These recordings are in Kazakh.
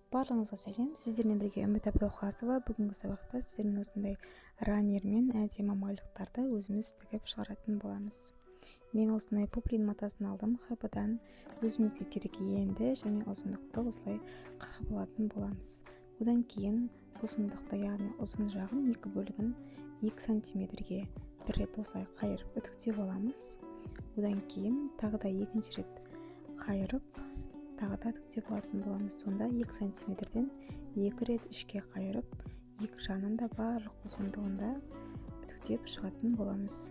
Барлығыңызға сәлем. Сіздермен бірге Үміт Әбдіуақасова. Бүгінгі сабақта сіздермен осындай раннермен әдемі майлықтарды өзіміз тігіп шығаратын боламыз. Мен осындай пуплин матасын алдым ХБ-дан. Өзімізге керек енді және ұзындықты осылай қырқып алатын боламыз. Одан кейін ұзындықты, яғни ұзын жағын екі бөлігін 2 сантиметрге бір рет осылай қайырып үтіктеп аламыз. Одан кейін тағы да екінші рет қайырып тағы да үтіктеп алатын боламыз. Сонда 2 сантиметрден екі рет ішке қайырып, екі жағынан да барлық ұзындығында үтіктеп шығатын боламыз.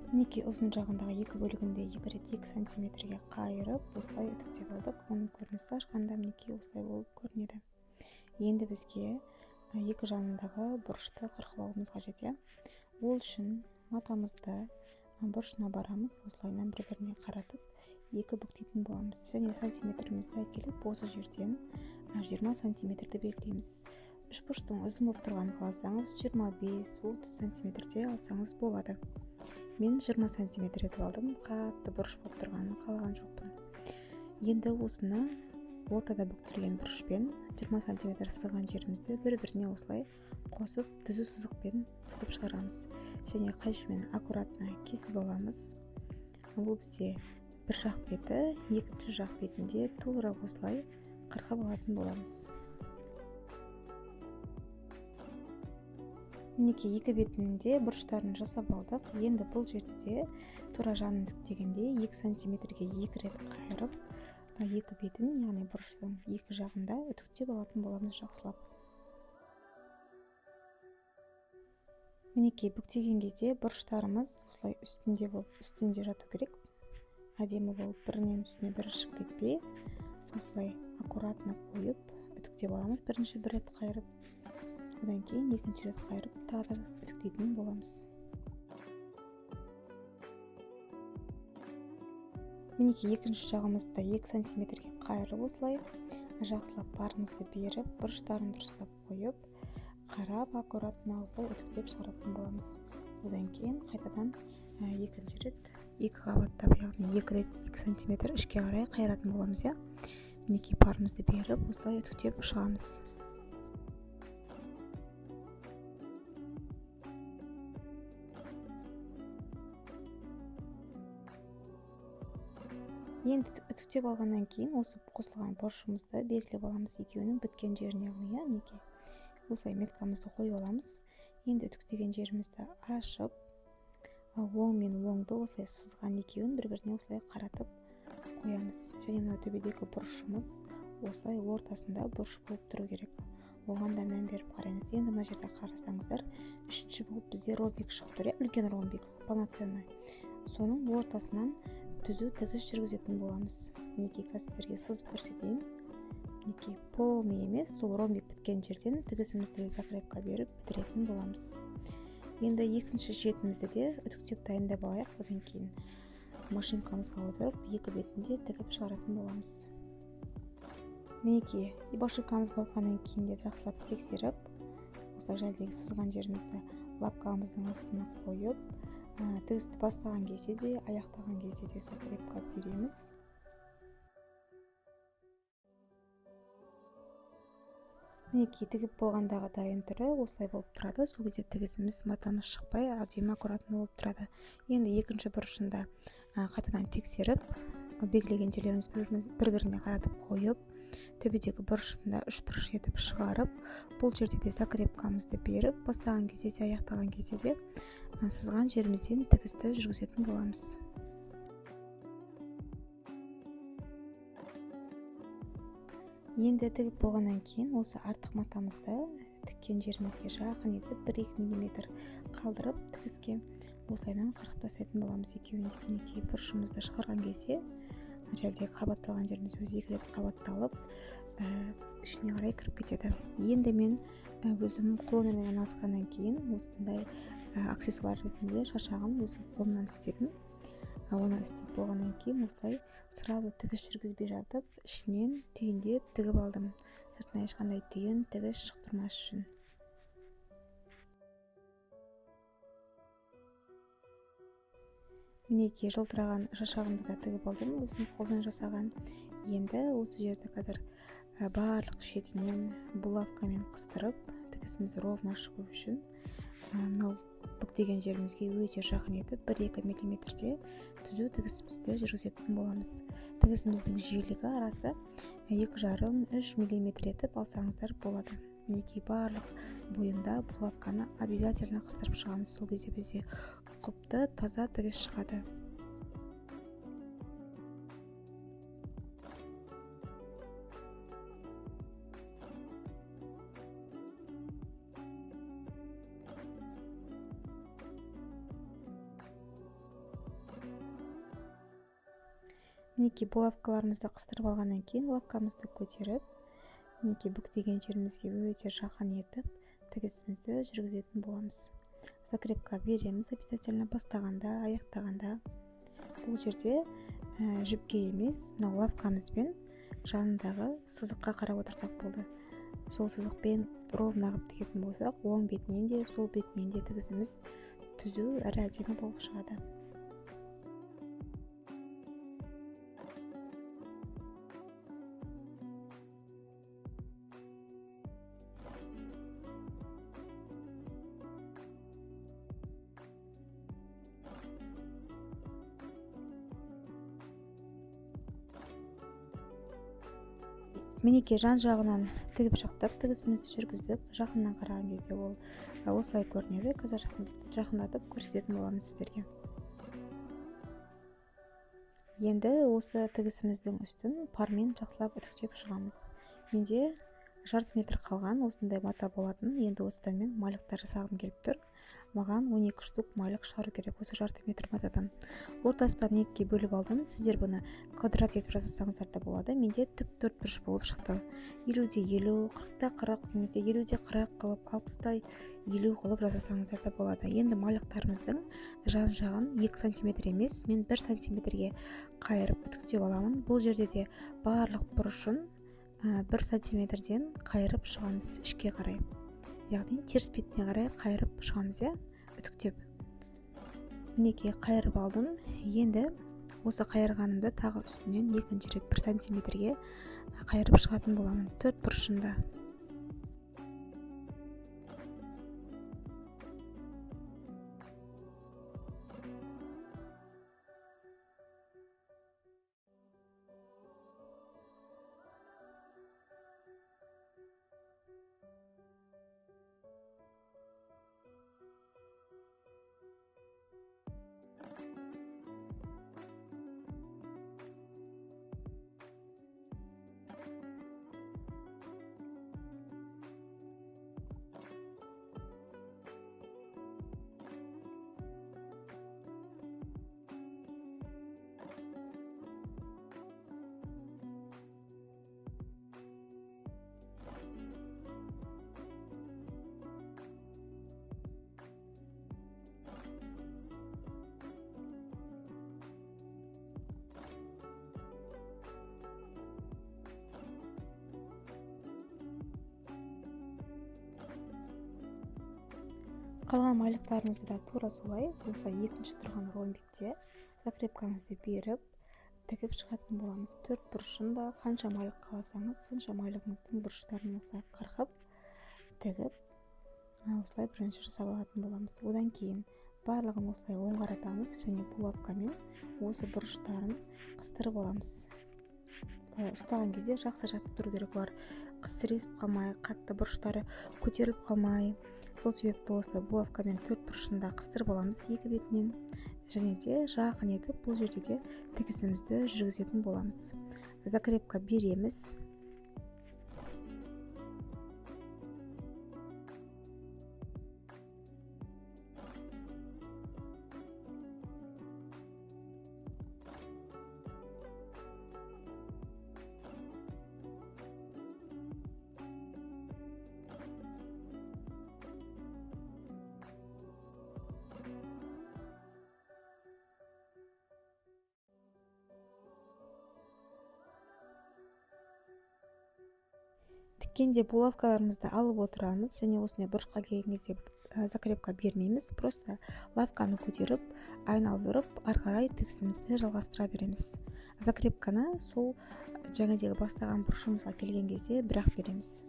Мінекей ұзын жағындағы екі бөлігінде екі рет 2 сантиметрге қайырып, осылай үтіктеп алдық. Оның көрінісі ашқанда мінекей осылай болып көрінеді. Енді бізге екі жағындағы бұрышты қырқып алуымыз қажет. Ол үшін матамызды бұрышына барамыз, осылайынан бір-біріне қаратып екі бүктейтін боламыз. Және сантиметрімізді әкеліп осы жерден 20 сантиметрді белгілейміз. Үшбұрыштың ұзын болып тұрғанын қаласаңыз 25-30 сантиметрде алсаңыз болады. Мен 20 сантиметр етіп алдым, қатты бұрыш болып тұрғанын қалаған жоқпын. Енді осыны ортада бүктелген бұрышпен 20 сантиметр сызған жерімізді бір-біріне осылай қосып түзу сызықпен сызып шығарамыз. Және қайшымен аккуратно кесіп аламыз. Бұл бізде бір жақ беті, екінші жақ бетінде тура осылай қырқып алатын боламыз. Мінекей екі бетінің де бұрыштарын жасап алдық. Енді бұл жерде де тура жанын үтіктегенде 2 сантиметрге екі рет қайырып, екі бетін, яғни бұрыштың екі жағында үтіктеп алатын боламыз жақсылап. Мінекей бүктеген кезде бұрыштарымыз осылай үстінде болып, үстінде жату керек. Әдемі болып бірінен үстіне бірі шығып кетпей, осылай аккуратно қойып үтіктеп аламыз. Бірінші бір рет қайырып, одан кейін екінші рет қайырып тағы да үтіктейтін боламыз. Мінекей екінші жағымызды 2 сантиметрге қайырып осылай жақсылап парымызды беріп, бұрыштарын дұрыстап қойып, қарап аккуратно осылай үтіктеп шығаратын боламыз. Одан кейін қайтадан екінші рет екі қабаттап, яғни екі рет 2 сантиметр ішке қарай қайыратын боламыз. Мінекей парымызды беріп осылай үтіктеп шығамыз. Енді үтіктеп алғаннан кейін осы қосылған бұрышымызды белгілеп аламыз, екеуінің біткен жеріне, яғни мінекей осылай меткамызды қойып аламыз. Енді үтіктеген жерімізді ашып, оң мен оңды осылай сызған екеуін бір-біріне осылай қаратып қоямыз. Және мына төбедегі бұрышымыз осылай ортасында бұрыш болып тұру керек. Оған да мән беріп қараймыз. Енді мына жерде қарасаңыздар, үшінші болып бізде ромбик шығып тұр, үлкен ромбик, полноценный. Соның ортасынан түзу тігіс жүргізетін боламыз. Мінекей қазір сіздерге сызып көрсетейін. Мінекей полный емес, сол ромбик біткен жерден тігісімізді закрепка беріп бітіретін боламыз. Енді екінші шетімізді де үтіктеп дайындап алайық. Одан кейін машинкамызға отырып екі бетінде тігіп шығаратын боламыз. Мінекей машинкамызға отырғаннан кейін де жақсылап тексеріп, осы жердегі сызған жерімізді лапкамыздың астына қойып, тігісті бастаған кезде де, аяқтаған кезде де закрепка береміз. Мінекей тігіп болғандағы дайын түрі осылай болып тұрады. Сол кезде тігісіміз матамыз шықпай, әдемі аккуратно болып тұрады. Енді екінші бұрышында қайтадан тексеріп, белгілеген жерлеріміз бір-біріне қаратып қойып, төбедегі бұрышында үш бұрыш етіп шығарып, бұл жерде де закрепкамызды беріп, бастаған кезде де, аяқтаған кезде де сызған жерімізден тігісті жүргізетін боламыз. Енді тігіп болғаннан кейін осы артық матамызды тіккен жерімізге жақын етіп 1-2 миллиметр қалдырып тігіске осылайынан қырқып тастайтын боламыз екеуін де. Мінекей бұрышымызды шығарған кезде мына жерде қабатталған жеріміз өзі екі рет қабатталып ішіне қарай кіріп кетеді. Енді мен өзім қолөнермен айналысқаннан кейін осындай аксессуар ретінде шашағын өзім қолымнан істедім. Оны істеп болғаннан кейін осылай сразу тігіс жүргізбей жатып ішінен түйіндеп тігіп алдым. Сыртына ешқандай түйін, тігіс шығып тұрмас үшін. Мінекей жылтыраған шашағымды да тігіп алдым, өзім қолдан жасаған. Енді осы жерді қазір барлық шетінен булавкамен қыстырып, тігісіміз ровно шығу үшін мынау бүктеген жерімізге өте жақын етіп 1-2 миллиметрде түзу тігісімізді жүргізетін боламыз. Тігісіміздің жиілігі арасы 2,5-3 миллиметр етіп алсаңыздар болады. Мінекей барлық бойында булавканы обязательно қыстырып шығамыз. Сол кезде бізде ұқыпты, таза тігіс шығады. Мінекей булавкаларымызды қыстырып алғаннан кейін лапкамызды көтеріп, мінекей бүктеген жерімізге өте жақын етіп тігісімізді жүргізетін боламыз. Закрепка береміз обязательно бастағанда, аяқтағанда. Бұл жерде жіпке емес, мынау лапкамызбен жанындағы сызыққа қарап отырсақ болды. Сол сызықпен ровно қылып тігетін болсақ, оң бетінен де, сол бетінен де тігісіміз түзу әрі әдемі болып шығады. Мінекей жан жағынан тігіп шықтық, тігісімізді жүргіздік. Жақыннан қараған кезде ол осылай көрінеді. Қазір жақындатып көрсететін боламын сіздерге. Енді осы тігісіміздің үстін пармен жақсылап үтіктеп шығамыз. Менде жарты метр қалған осындай мата болатын. Енді осыдан мен майлықтар жасағым келіп тұр. Маған 12 штук майлық шығару керек осы жарты метр матадан. Ортасынан екіге бөліп алдым. Сіздер бұны квадрат етіп жасасаңыздар да болады. Менде тік төрт бұрыш болып шықты. 50-де 50, 40-та 40 немесе 50-де 40 қылып, 60-та 50 қылып жасасаңыздар да болады. Енді майлықтарымыздың жан жағын 2 сантиметр емес, мен 1 сантиметрге қайырып үтіктеп аламын. Бұл жерде де барлық бұрышын 1 сантиметрден қайырып шығамыз ішке қарай. Яғни теріс бетіне қарай қайырып шығамыз, үтіктеп. Мінекей қайырып алдым. Енді осы қайырғанымды тағы үстінен екінші рет 1 сантиметрге қайырып шығатын боламын. Төрт бұрышында. Қалған майлықтарымызды да тура солай, осылай екінші тұрған ромбикте закрепкамызды беріп, тігіп шығатын боламыз. Төрт бұрышын да қанша майлық қаласаңыз, сонша майлығыңыздың бұрыштарын осылай қырқып, тігіп, осылай бірінші жасап алатын боламыз. Одан кейін барлығын осылай оң қаратамыз және булавкамен осы бұрыштарын қыстырып аламыз. Ұстаған кезде жақсы жатып тұру керек, олар сіресіп қалмай, қатты бұрыштары көтеріліп қалмай. Сол себепті осылай булавкамен төрт бұрышында қыстырып аламыз екі бетінен және де жақын етіп бұл жерде де тігісімізді жүргізетін боламыз. Закрепка береміз. Тіккенде булавкаларымызды алып отырамыз және осындай бұрышқа келген кезде закрепка бермейміз, просто лавканы көтеріп, айналдырып, ары қарай тігісімізді жалғастыра береміз. Закрепканы сол жаңадегі бастаған бұрышымызға келген кезде бірақ береміз.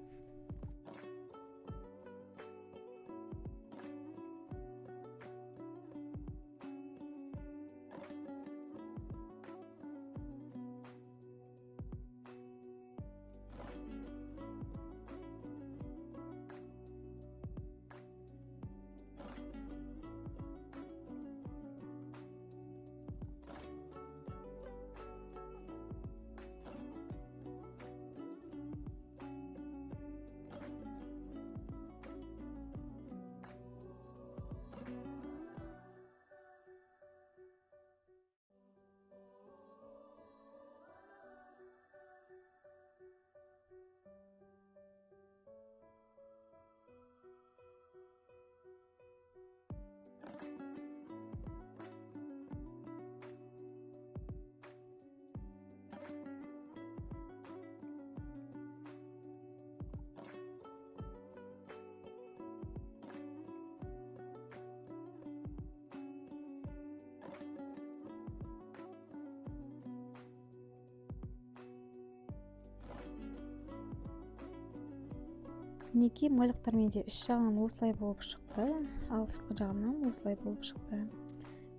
Мінекей, майлықтармен де іш жағынан осылай болып шықты, ал сыртқы жағынан осылай болып шықты.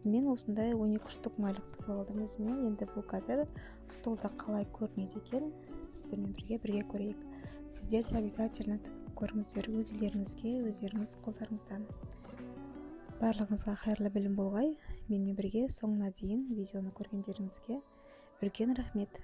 Мен осындай 12 штук майлық тігіп алдым өзіме. Енді бұл қазір столда қалай көрінеді екен, сіздермен бірге көрейік. Сіздер де обязательно тігіп көріңіздер өз үйлеріңізге, өздеріңіз қолдарыңыздан. Барлығыңызға қайырлы білім болғай. Менімен бірге соңына дейін видеоны көргендеріңізге үлкен рахмет.